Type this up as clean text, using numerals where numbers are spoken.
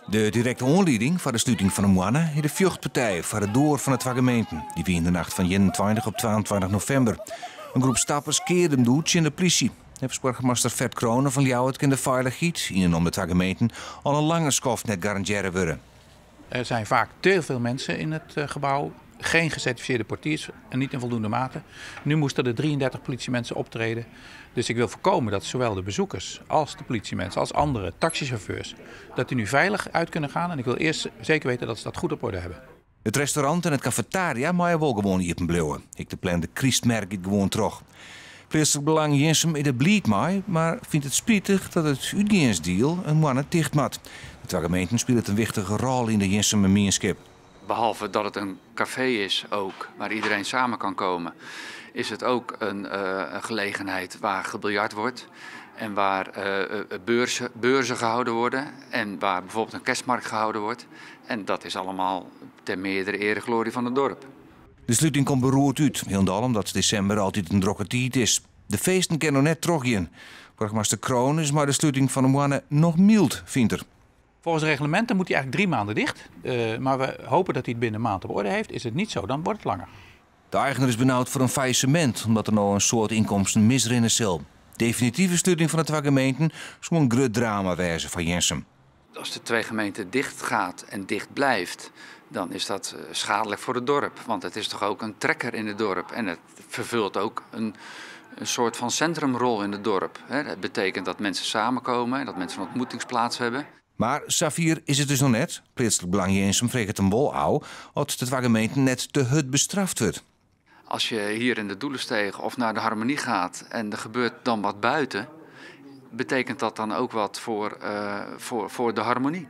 De direkte oanlieding foar de sluting fan de Moanne is de fjochtpartij foar de doar fan de twa gemeenten. Dy wie yn de nacht fan 21 op 22 novimber. In groep stappers kearde him doe tsjin de plysje. Neffens boargemaster Ferd Crone fan Ljouwert kin de feilichheid yn en om de twa gemeenten al in langer skoft net garandearre wurde. Er zijn vaak te veel mensen in het gebouw. Geen gecertificeerde portiers en niet in voldoende mate. Nu moesten er 33 politiemensen optreden. Dus ik wil voorkomen dat zowel de bezoekers als de politiemensen, als andere taxichauffeurs, dat die nu veilig uit kunnen gaan. En ik wil eerst zeker weten dat ze dat goed op orde hebben. It restaurant en it kafetaria meie wol gewoan iepen bliuwe. Ek de plande krystmerk giet gewoan troch. Pleatslik Belang Jirnsum is der bliid mei, mar fynt it spitich dat it útgeansdiel in moanne ticht moat. De twa gemeenten spilet in wichtige rol yn de Jirnsumer mienskip. Behalve dat het een café is ook, waar iedereen samen kan komen, is het ook een gelegenheid waar gebiljart wordt en waar beurzen gehouden worden en waar bijvoorbeeld een kerstmarkt gehouden wordt. En dat is allemaal ter meerdere ere glorie van het dorp. De sluting komt beroerd út, hielendal omdat desimber altyd in drokke tiid is. De feesten kinne noch net trochgean. Boargemaster Crone is mei de sluting fan de Moanne noch myld, fynt er. Volgens de reglementen moet hij eigenlijk 3 maanden dicht. Maar we hopen dat hij het binnen een maand op orde heeft. Is het niet zo, dan wordt het langer. De eigener is benaud foar in faillissemint, omdat der no in soad ynkomsten misrinne sil. Definitive sluting fan de twa gemeenten soe in grut drama wêze foar Jirnsum. Als de twee gemeenten dicht gaat en dicht blijft, dan is dat schadelijk voor het dorp. Want het is toch ook een trekker in het dorp. En het vervult ook een soort van centrumrol in het dorp. Dat betekent dat mensen samenkomen en dat mensen een ontmoetingsplaats hebben. Mar safier is it dus noch net. Pleatslik Belang Jirnsum freget him wol ôf oft de twa gemeenten net te hurd bestraft wurdt. Als je hier in de Doelensteeg of naar de Harmonie gaat en er gebeurt dan wat buiten, betekent dat dan ook wat voor de Harmonie?